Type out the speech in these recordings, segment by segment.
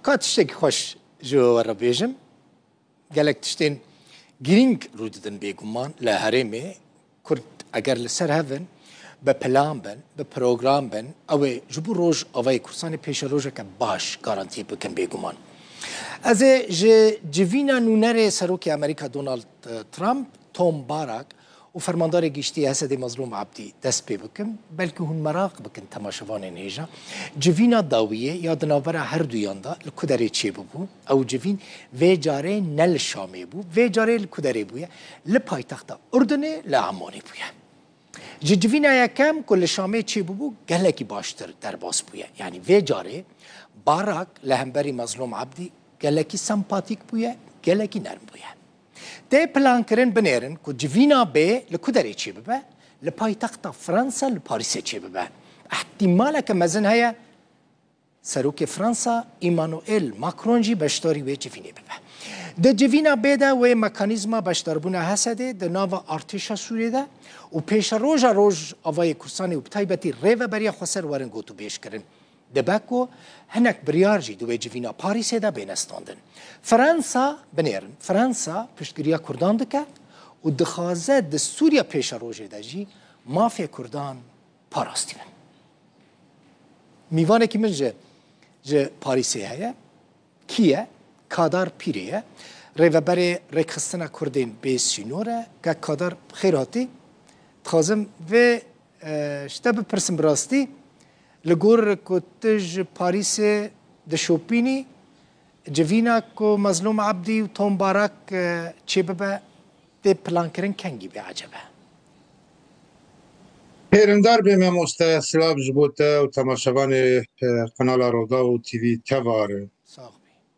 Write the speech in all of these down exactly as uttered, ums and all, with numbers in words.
Ka tiştekî xweş ji we re bêjim. Gelek tiştên girîng rû didin bêguman li herêmê. Kurd eger li ser hev in, bi plan bin, bi program bin, ew ê ji bo Rojavayê Kurdistanê pêşerojeke baş garantî bikin bêguman. Ez ê ji civîna nûnerê Serokê Amerîka Donald, e, Trump, Tom Barak û Fermandarê Giştî H S D'ê Mazlûm Abdî dest pê bikim. Belkî hûn meraq bikin temaşevanên hêja. Civîna dawiyê ya di navbera herduyan de li ku derê çêbibû? Ew civîn vê carê ne li Şamê bû, vê carê li ku derê bûye? Li paytexta Urdunê, li Emonê bûye. Ji civîna yekem ku li Şamê çêbûbû, gelekî baştir derbas bûye. Yanî vê carê Barak li hemberî Mazlûm Abdî gelekî sempatîk bûye, gelekî nerm bûye. Tê plankirin binêrin ku civîna bê li ku derê çêbibe, li paytexta Fransa, li Parîsê çêbibe. Îhtîmaleke mezin heye Serokê Fransa Emmanuel Macron jî beşdarî wê civînê bibe. Di civîna bê de wê mekanîzma beşdarbûna H S D'ê di nava artêşa Sûriyê de û pêşeroja Rojavayê Kurdistanê û bi taybetî Rêveberiya Xweser werin gotûbêj kirin. Dibe ku hinek biryar jî di wê civîna Parîsê de bêne standin. Fransa, binêrin, Fransa piştgiriya Kurdan dike û dixwaze di Sûriya pêşerojê de jî mafê Kurdan parastî bin. Mîvanekî min ji, ji Parîsê heye. Kî ye? Kadar Pîrê ye. Rêveberê Rêkxistina Kurdên Bê Sînor e. Kek Kadar, xêr hatî. Dixwazim vê, e, ji te bipirsim bi rastî. Li gor ku tu ji Parîsê dişopînî, civîna ku Mazlûm Abdî û Tom Barak, e, çêbibe, tê plankirin kengî bê ecebe? Hêrindar bê mamoste, silav ji bo te û temaşevanê, e, kanala Roda û T V Tevar. Sax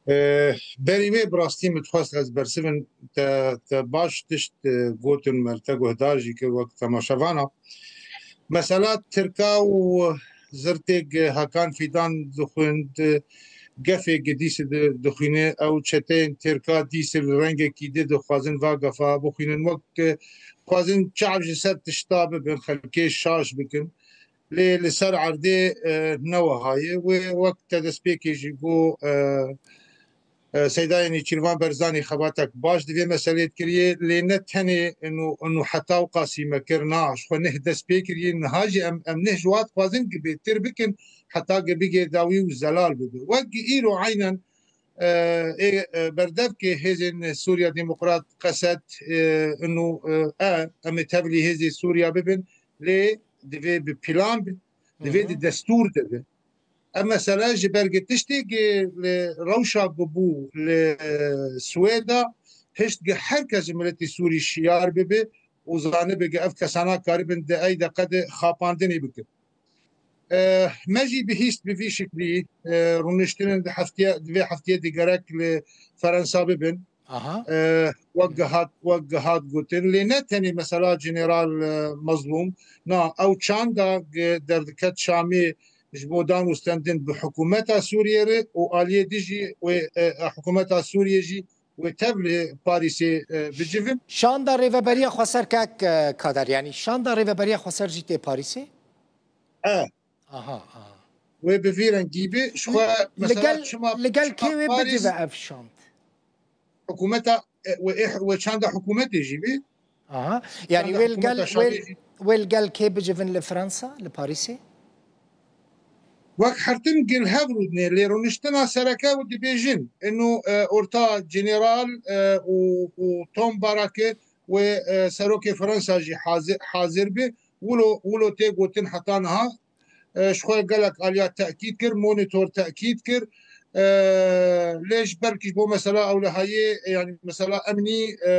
bî. E, berî wê bi rastî min dixwest ez bersivin te, te baş tişt, e, gotin me li te guhdar jî kir wek temaşevana. Mesela Tirka û zirtêk Hakan Fîdan dixwend, gefê gi dîsê di-, dixwîne, ew çeteyên Tirka dîsê li rengekî di dixwazin va gefa bixwînin, wek, e, dixwazin çav ji ser tişta bibin, xelkê şaş bikin. Lê li ser erdê, e, ne wiha ye. Wê wek te destpêkê jî got, e, e, Seyda Nêçîrvan Berzanî xebatek baş di vê meselê kiriye, lê ne tenê ino, ino heta wqasî me kir, na, ji xwe neh dest pê kiriye, niha jî em, em neh ji wan dixwazin ki bêtir bikin, heta ki bigê dawî û zelal bibe. Wek îro eynen, e, ê, e, berdevkê hêzên Sûriya Demokrat, Qesed, e, ino, e, e, em ê tevlî hêzê Sûriya bibin, lê divê bi plan be, divê di destûr de be. Ev mesele ji ber gi tiştê gi li rewşa ku bû li Swêda, hişt gi her kes ji miletî Sûrî şiyar bibe û zanibe gi ev kesana karibin di ey deqe de xapandinê bikin. Eh, me jî bihîst bi vî şiklî, eh, rûniştinin di heftiye, di vê heftiyê di gerek li Ferensa bibin. Aha. Eh, wek gihat, wek gihat gotin. Lê ne tenê mesela General, eh, Mazlûm. Na, ew çanda ge-, derdiket Şamê ji bo dan û stendin bi hikûmeta Sûriyê re û aliyê dî jî wê, eh, hikûmeta Sûriyê jî wê tev li Parîsê, eh, bicivin. Şanda Rêveberiya Xweser kek, eh, Kader, yanî şanda Rêveberiya Xweser jî tê Parîsê? E. Aha, aha. Wê bi vî rengî be. Ji xwe, li mesela, gel, çima, li gel çima kê wê Parîs bicive ev şand? Hikûmeta, e, wê, e, wê çanda hikûmetê jî be. Aha. Yanî çanda wê li gel, hikûmeta Şamê wê, jî. Wê li gel kê bicivin li Fransa, li Parîsê? Wek hertim gil hev rûdinê, lê rûniştina sereke û dibêjin, ino, e, orta general, e, û, û Tom Barake wê, e, serokê Fransa jî hazi-, hazir be. Wilo, wilo tê gotin heta niha. E, ji xwe gelek aliya tekîd kir, monitor tekîd kir. E, lê ji ber kî ji bo mesela ewlehayê, e, yanî mesela emnî, e,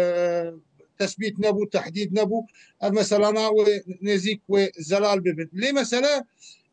tesbît nebû, tehdîd nebû. Ev meselana wê nêzîk wê zelal bibin. Lê mesele,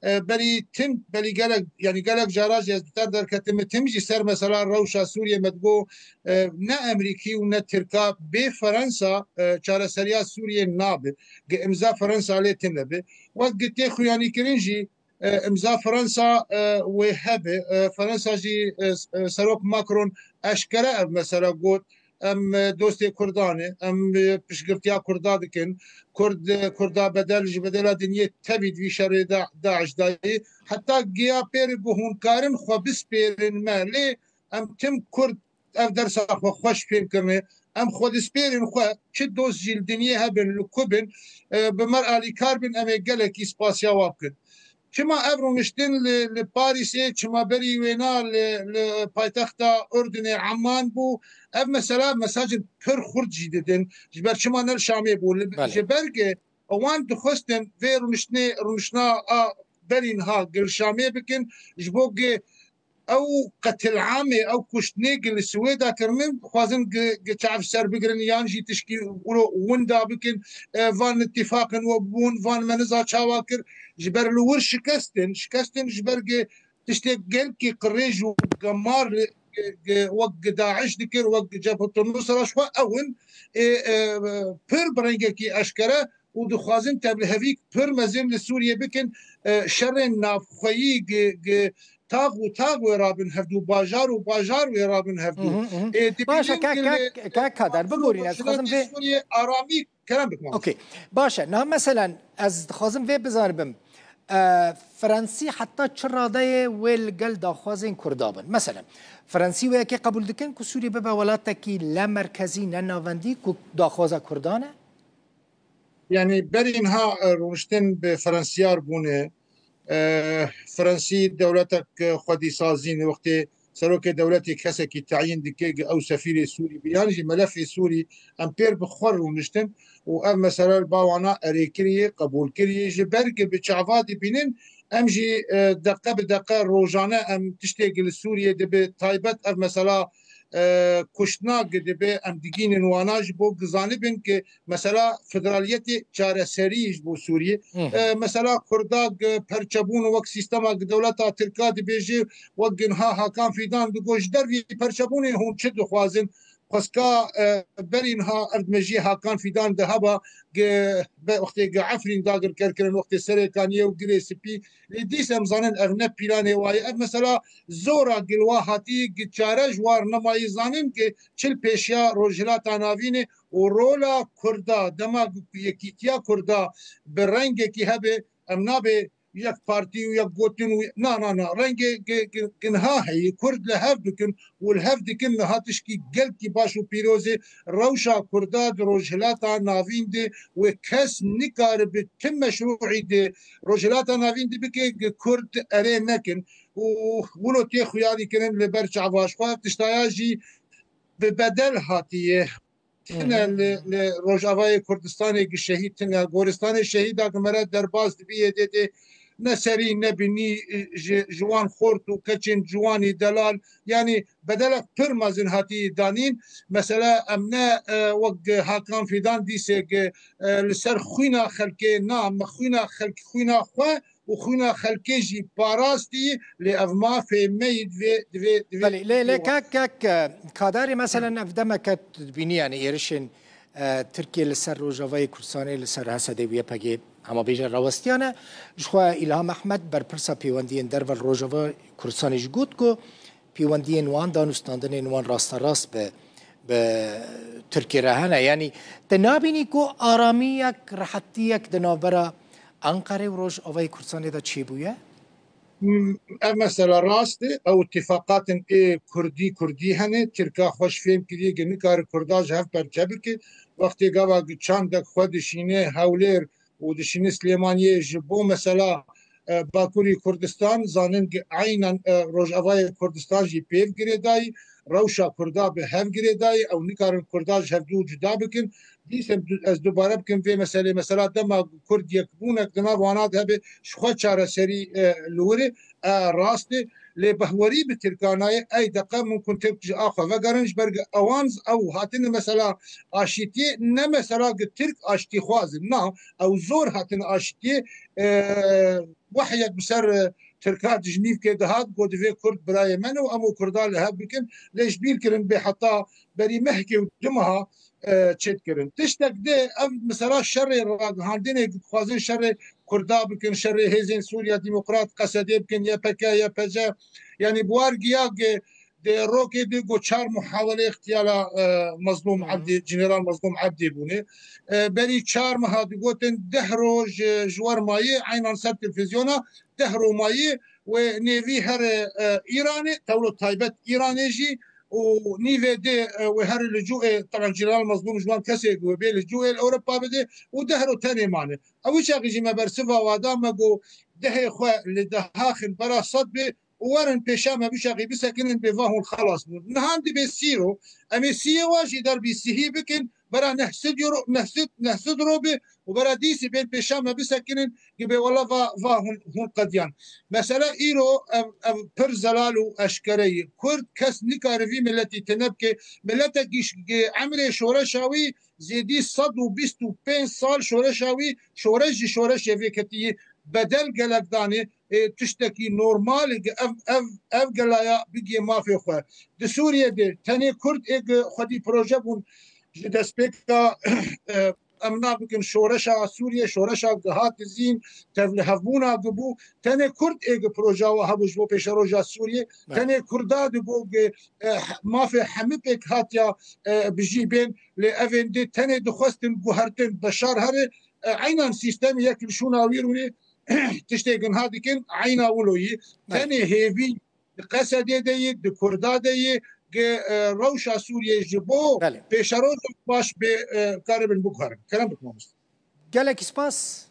e, berî tim, berî gelek, yanî gelek cara jî ez bi te derketim, tim jî ser mesela rewşa Sûriyê me digot, e, ne Emerîkî û ne Tirka bê Fransa, e, çareseriya Sûriyê nabe. Gi imza Fransa lê tune be. Wek gi tê xuyanîkirin jî, e, imza Fransa, e, wê hebe. E, Fransa jî, e, s-, e, Serok Macron eşkere ev mesela got, em, e, dostê Kurdan e, em, e, piştgirtiya Kurda dikin. Kurd, e, Kurda bedel ji bedela dinyê tevî di vî şerê Da-, DAIŞ dayî. Heta giya pêre ku hûn karin xwe bispêrin me. Lê Em tim Kurd ev dersa xwe xweş fêm kirine. Em xwedispêrên xwe, çi dost jî li dinyê hebin, li ku bin, e, bi me re alîkar bin, em ê gelekî spasiya wa bikin. Çima ev rûniştin li, li Parîsê, çima berî wêna li, li paytexta Urdunê Amman bû? Ev mesela mesajên pir xurt jî didin. Ji ber çima ne li Şamê bû? Li, Belê. Ji ber ku wan dixwestin vê rûniştinê, rûniştina a berî niha gi li Şamê bikin, ji bo ku ew qetilamê, ew kuştinê gi li Swêda kirinin, dixwazin gi, gi çav ser bigirin yan jî tişkî wilo winda bikin, e, van îtîfaqin we bûn, van me niza çawa kir, ji ber li wir şikestin, şikestin ji ber gi tiştê gelkî qirêj û gemar li, gi, gi, wek gi DAIŞ dikir, wek gi Cebhetul Nusra ji xwe ew in, e, e, pir bi rengekî eşkere û dixwazin tevlihevîk pir mezin li Sûriyê bikin, e, şerên navxweyî gi, gi tax û tax wê rabin hevdû, bajar û bajar wê rabin hevdû. Mhm, mhm. Ê, dibînin Baş e, kek, ki kek, li kek Kader, bibûrîne, ez dixwazim vê Sûriyê aramî kerem bikim. Okey. Baş e, niha meselen ez dixwazim vê bizanibim. E, Fransî heta çi radeyê wê li gel daxwazên Kurda bin? Meselen, Fransî wê yekê qebûl dikin ku Sûriyê bibe welatekî ne merkezî, ne navendî, ku daxwaza Kurdan e? Yani berî niha, e, rûniştin bi Fransiyar bûne. E, Fransî dewletek, e, xwedî sazîn, wextê serokê dewletê kesekî teyîn dike, gi ew sefîrê Sûrî bi, yan jî melefê Sûrî, em pêr bi xwe rûniştin û ev mesele li ba wana erê kiriye, qebûl kiriye. Ji ber gi bi çava dibînin, em jî, e, deqe bi deqe rojane em tiştê gi li Sûriyê dibe, taybet ev mesela, e, kuştina gi dibe, em digînin wana ji bo gi zanibin ki mesela federaliyetê çareserî ji bo Sûriyê. Hı hı. E, mesela Kurda gi perçebûn û wek sîstema gi dewleta Tirka dibêje, wek gi niha Hakan Fîdan digot, ji dervî perçebûnê hûn çi dixwazin? Xwezka, e, berî niha ev dimejiyê Hakan Fîdan de heba, gi be, wextê gi Efrîn dagirker kirin, wextê Serêkaniyê û Girê Spî, lê dîs em zanin ev ne pîlanê wa ye. Ev mesela zora gi li wa hatî, gi çare ji war nemayî zanin ki çi li pêşiya Rojhilata Navîn e û rola Kurda, dema ku yekîtiya Kurda bi rengekî hebe, em nabe yek partî û yek gotin û na, na, na, rengê gi, gi, gi niha heye, Kurd li hev dikin û li hev dikin niha tişkî gelkî baş û pîroz e. Rewşa Kurda di Rojhilata Navîn de wê kes nikare bi ti meşrûî de Rojhilata Navîn de bike, gi Kurd erê nekin û wilo tê xuyarî kirin li ber çava. Ji xwe ev tiştaya jî bi bedel hatiye. Tine li, li Rojavayê Kurdistanê gi şehîd tine. Goristanê şehîda gi mere derbas dibî yê dê dê ne serî ne binî, e, ji, ji wan xort û keçên ciwanî delal. Yanî bedelek pir mezin hatî danîn. Mesela em ne, e, wek Hakan Fîdan dîsê gi, e, li ser xwîna xelkê, na, me xwîna xelk, xwîna xwe û xwîna xelkê jî parastî, lê ev mafê me yî divê, divê, divê Belê, lê, lê kek, kek, e, Kaderê, meselen, ev demeke tu dibînî, yani êrişên, e, Tirkiye li ser Rojavayê Kurdistanê, li ser H S D û Y P G, hema bêje rawestiyane. Ji xwe Îlham Ehmed, berpirsa pêwendiyên derve li Rojava Kurdistanê jî got ku pêwendiyên wan, danûstandinên wan rasterast bi, bi Tirkiye re hene. Yanî te nabînî ku aramiyek, rehetiyek di navbera Enqerê û Rojavayê Kurdistanê de çêbûye? Hmm, ev mesela rast e. Ew îtîfaqatên ê Kurdî, Kurdî hene. Tirka xweş fêm kiriye ki nikare Kurda ji hev perçe bike. Wextê gava çandek xwe dişîne Hewlêr û dişîne Silêmaniyê ji bo mesela, e, Bakurî Kurdistan, zanin ki eynen, e, Rojavayê Kurdistan jî pêv girêdayî, rewşa Kurda bi hev girêdayî, ew nikarin Kurda ji hevdû cuda bikin. Dîs em du-, ez dubare bikim vê meselê. Mesela dema Kurd yekbûnek di nav wana de hebe, ji xwe çareserî, e, li wir e, e, rast e. Lê behwerî bi Tirka nayê, ey deqe mumkin Tirk ji a xwe vegerin, ji ber ewan ew hatine mesela aşîtiyê, ne mesela gi Tirk aştîxwaz in. Na, ew zor hatine aşîtiyê. E, wehyek bi ser, e, Tirka Dijnîvkê dihat, got, divê Kurd birayê me ne û em û Kurda li hev bikin. Lê ji bîr kirin bê heta berî mehkê û du meha, e, çêdikirin. Tiştek dê, ev mesela şerê ragihandinê, dixwazin şerê Kurda bikin, şerê hêzên Sûriya Demokrat, Qesedê bikin, Y P K, Y P C. Yanî bi war giya ki di rokê de got çar muhawelê îxtiyala, e, Mezlûm Hı hı. Ebdî, General Mezlûm Ebdî bûne. E, berî çar meha digotin deh roj, e, ji wer mayî, eynan ser televîzyona, deh roj mayî wê nêvî here, e, Îranê, tewlo taybet Îranê jî û nîvê dê, e, wê here li cûê, taban Cîlal Mezlûm ji wan kesê ku wê bê li cûê li Ewropa bide û dehro tenê mane. Ew çaxî jî me bersiva wa da, me got dehê xwe li deha xin bera sed bê û werin pêşa me bişaxî bisekinin bê va hûn xelas bûn. Nihan dibê sîro, em ê siyê wa jî derbî sihî bikin, bera neh sed euro, neh sed, neh sed euro bê û bera dîsî bên pêşa me bisekinin, gibê wela va, va hûn, hûn qediyan. Mesele îro ev, ev pir zelal û eşkere ye. Kurd kes nikare vî miletî tine bike. Miletekî ş-, ge-, emrê şoreşa wî zêdî sed û bîst û pênc sal şoreşa wî, şoreş jî şoreşê vê ketiyê bedel gelek danê, ê, tiştekî normal e, ev, ev, ev gelaya bigê mafê xwe. Di Sûriyê de tenê Kurd ê gi xwedî proje bûn ji destpêka, e, em nabikin şoreşa Sûriyê, şoreşa gi hat dizîn, tevlihevbûna gi bû, tenê Kurd ê gi proja wa hebû ji bo pêşeroja Sûriyê, Evet. tenê Kurda di bo gi, e, mafê hemî pêk hatiya, e, bijî bên, lê evên dê tenê dixwestin guhertin Beşar here, e, eynan sîstemê yek li şûna wî rûnê tiştê ginha dikin, eyna wilo yî. Evet. Tenê hêvî di Qesedê de yî, di Kurda de yî, gi, e, rewşa Sûriyê ji bo Belê. pêşerojek baş bê, e, karibin biguherin. Kerem bikin mamoste. Gelek spas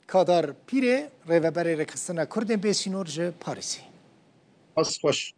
Kadar Pîrê, rêveberê Rêxistina Kurdên Bêsînor ji Parîsê. Spas xweş.